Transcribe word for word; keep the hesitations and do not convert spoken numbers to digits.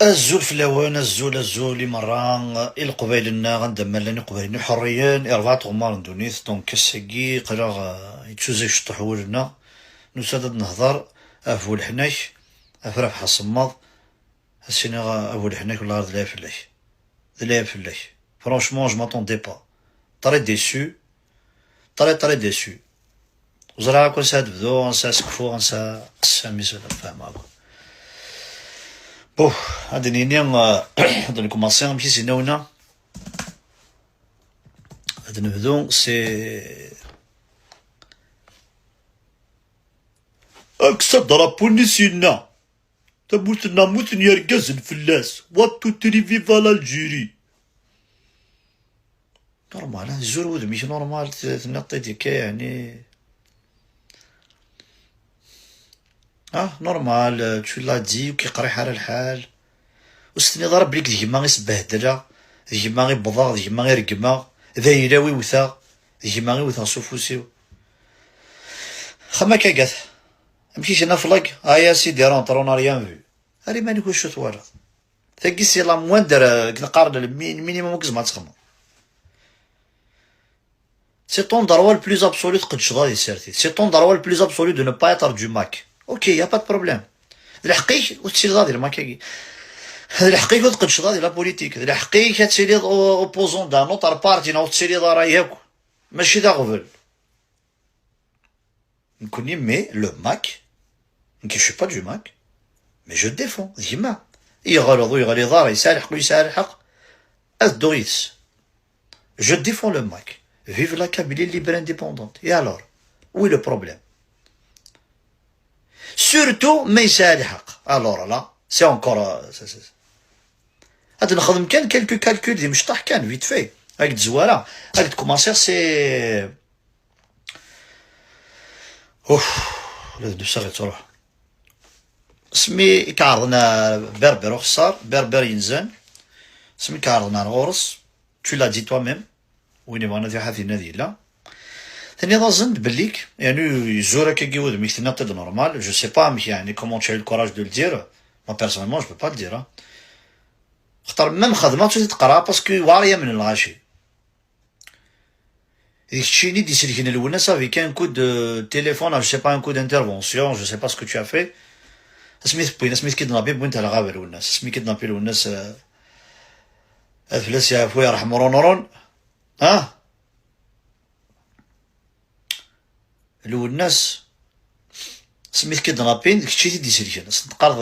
Azul fell-awen, azul, azul i merra, i Leqbayel-nneɣ, anda ma llan Iqbayliyen iḥerriyen, i rebɛa tɣemmar n ddunit. Donc, ass-agi, aql-aɣ, eh, yettuẓag ciṭuḥ wul-nneɣ, nusa-d ad nehḍer ɣef uleḥnak, ɣef Rabeḥ Asemmaḍ, ad s-iniɣ, a bu leḥnak, wellah d lɛib fell-ak. D lɛib fell-ak. Franchement, je m'attendais pas. Très déçu. Très, très déçu. Ur ẓriɣ akk ansa ad bduɣ, ansa ad sekfuɣ, ansa, ass-a mi s-, fehmeɣ akk. Bon, ad d-nini, euh, ad nkumaṣi amek i s-yenna winna. Ad nebdu, c'est Aksa drapeau-nni s-yenna. Tamurt-nneɣ mmuten yergazen fell-as. One, two, three, viva l'Algérie. Normal, ah, zur wudem-ik, normal, t-, tenniḍ-t-id akka, yeɛni. Ah, normal, euh, tu l'as dit, ur k-yeqriḥ ara lḥal. Ur s-tenniḍ ara belli d gma i sbehdleɣ, d gma i wwḍeɣ, d gma i regmeɣ, d ayla-w i wteɣ, d gma i wteɣ s ufus-iw. Xam akka gat. Amek i k-yenna flag? Aya sidi, rentre, on n'a rien vu. Ar iman-ik wacu twalaḍ. Tagi c'est la moindre, euh, akken qqaren le mi-, minimum i tzemreḍ ad txedmeḍ. C'est ton droit le plus absolu tqedceḍ ad isertit. C'est ton droit le plus absolu de ne pas être du MAK. Ok, y a pas de problème. D lḥeqq-ik ur tettiliḍ ara di le MAK-agi. D lḥeqq-ik ur tqedceḍ ara di la politique. D lḥeqq-ik ad tiliḍ o-, opposant d'un autre parti, neɣ ur tettiliḍ ara yakk. Mačči d aɣbel. Nekkni, mais le MAK, nekk, je suis pas du MAK, mais je défends, d gma. Yeɣleḍ ur yeɣliḍ ara, yesɛa lḥeqq ur yesɛi ara lḥeqq, ad dduɣ yid-s. Je défends le MAK. Vive la Kabylie libre indépendante. Et alors, où est le problème? Surtout ma yesɛa lḥeqq. Alors là, c'est encore, euh, c'est, c'est, ad nexdem kan quelques calculs d imecṭaḥ kan, vite fait. Ad d-zwara, ad d-commencer, c'est Uf, la d-usaɣ yettruḥ. Asmi i k-ɛerḍen, ah, Berber uxeṣṣar, Berber yenzan, asmi i k-ɛerḍen ar ɣur-s, tu l'as dit toi-même, win ibɣan ad iḥaf dinna ad yella. Tenniḍ-asen-d belli-k, yeɛni, yezur akkagi wudem-ik, tenniḍ-t-id normal, je sais pas amek, yeɛni, comment tu as eu le courage de le dire, moi personnellement je peux pas le dire, hein. Xaṭer même xedmeɣ-tt ur t-id-qqareɣ parce que yewɛer yamen lɣaci. D keččini d-iselken Lwennas avec un coup de téléphone, je sais pas, un coup d'intervention, je sais pas ce que tu as fait. Asmi t-wwin, asmi t-kidnappin, wwin-t ɣer lɣaba Lwennas. Asmi kidnappin Lwennas, euh, ad fell-as yeɛfu yerḥem Ronron. Ah? Lwennas, asmi t-kidnappin, d kečč i t-id-iselken. As-teqqareḍ